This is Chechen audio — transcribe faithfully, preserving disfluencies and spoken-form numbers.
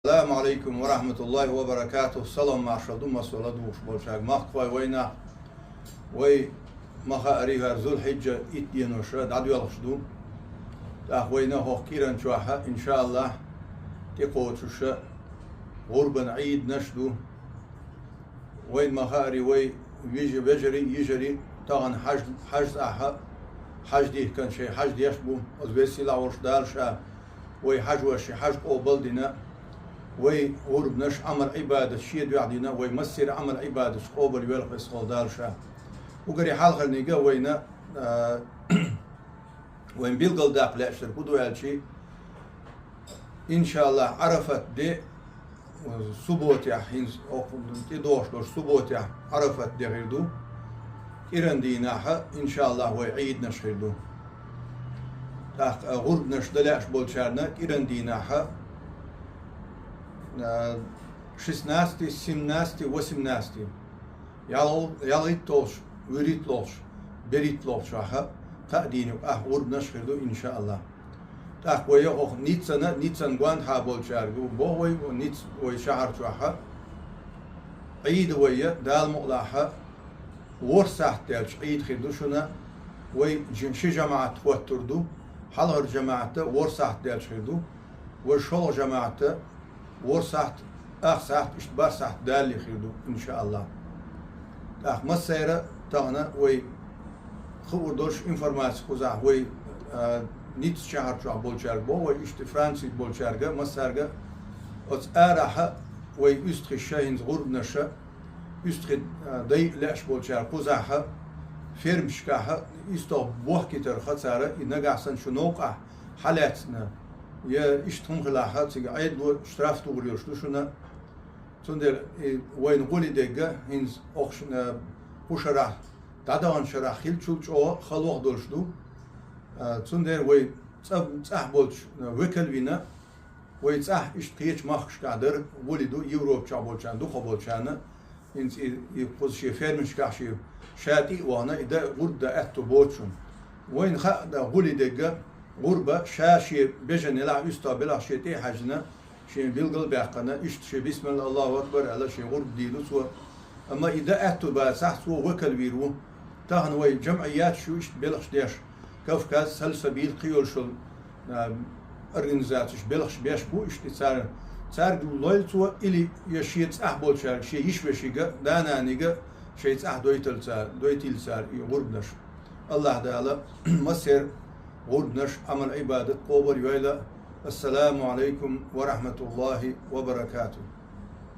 Ассаламу алейкум ва рахматуллахи ва баракатух. Салам маршал ду массо ладувгӀаш болчаьрга. Махкахой вайнах, вай ма хаара хӀара Зулхьиджа итт денош дӀадоьлхуш ду. ТӀаккха вайна хӀокху кӀиран чохь, иншааллахь, тӀекхочуш гӀурбан Ӏийданаш ду. Вайн ма хаара, вай вижа-, вежарий, йижарий тахана хьаж-, хьажцӀахь, хьаждихкан шайн хьаж деш бу. Оцу веза-сийлахь волчу Дала Ша вай хьажош ши хьаж къобал дина, вай гӀурбанаш Ӏамал-Ӏибадат шен дуьхьа дина, вай массеран Ӏамал-Ӏибадаташ къобал йойла веза-сийлахь волчу Дала Ша. Уггаре хьалхарниг вайна, а, Вайн билгалдаккха лаьа шуьга хӀун ду аьлча, иншааллахь, Ӏарафат де, субботехь, хӀинца хӀокху тӀедогӀуш долчу субботехь Ӏарафат де хир ду. КӀиран дийнахь, иншааллахь, вай Ӏийданаш хир ду. ТӀаккха гӀурбанаш дан лаьаш болчарна кӀиран дийнахь, а, шестнадцатый, семнадцатый, восемнадцатый. ЯлхӀу-, ялхитталгӀачу, вуьрхӀитталгӀачу, берхӀитталгӀачохь кхаа дийнахь ахь гӀурбанаш хир ду, иншааллахь. ТӀаккха вай хӀокху Ниццана, Ниццан гонаха болчаьрга боху вай, Ницца вай шахьар чохь Ӏийда вай, Дала мукъалахь, ворхӀ сахьт даьлча Ӏийда хир ду шуна, вай жи-, ши жамаӀат хӀоттур ду, хьалхара жамаӀат ворхӀ сахьт даьлча хир ду, вай шолгӀа жамаӀат ворхӀ сахьт, ах сахьт, иштта бархӀ сахьт далале хир ду, иншааллахь. ТӀаккха массеран а тахана вай хуур долуш информаци кхузахь вай, а, Ницца шахьар чохь болчаьрга боху вай, иштта Франци болчаьрга, массаьрга а, оцу арахь вай уьстагӀий ша хӀинца гӀурбанаш а, уьстагӀий, а, дайа лаьаш болчара кхузахь, фермашкахь, уьстагӀ бохкийтарх цара, и нагахь санна шу новкъахь хьалаьцна, я иштта хӀума хилахь, цига Ӏедало штраф тухур йолуш ду шуна. Цундела и вайна гӀуле дерг хӀинца окху шарахь, кху шарахь, дӀадаханчу шарахь хиллачул чӀогӀа хала ваха долуш ду. А, цундела вай цӀа-, цӀахь болчу векал вина, вай цӀахь иштта кхечу махкашкахь дара, гӀуле ду, Европа чохь болчарна, дукхах болчарна, хӀинца и, и кхуза шен фермашкахь шен ша тӀе а вахана, и дан, гӀурба дан аьтто боцучунна. Вайна хаьа дан гӀуле дерг, гӀурба ша шен бежана елахь, уьстагӀ белахь шен тӀе а хьаьжжина, шен билгал а баьккхина, иштта шен бисмилла, Аллаху акбар аьлла, шен гӀурба дийр ду цо. Амма и дан аьтто бацахь, цо векал вийр ву. Тахана вай жамӀияташ ю иштта белхаш деш, Кавказ Сальсабиль кхийолуш йолу, а, организацеш белхаш беш бу иштта цара. Цаьрга лойла цо или я шен цӀахь болчаьрга, шен йиша-вешига, да-нанига шайн цӀахь дойтал цара, дойтийла цара и гӀурбанаш. Аллахь Дала массеран гӀурбанаш, Ӏамал-Ӏибадат къобал йойла. Ассаламу алейкум ва рахматуллахи ва баракатух.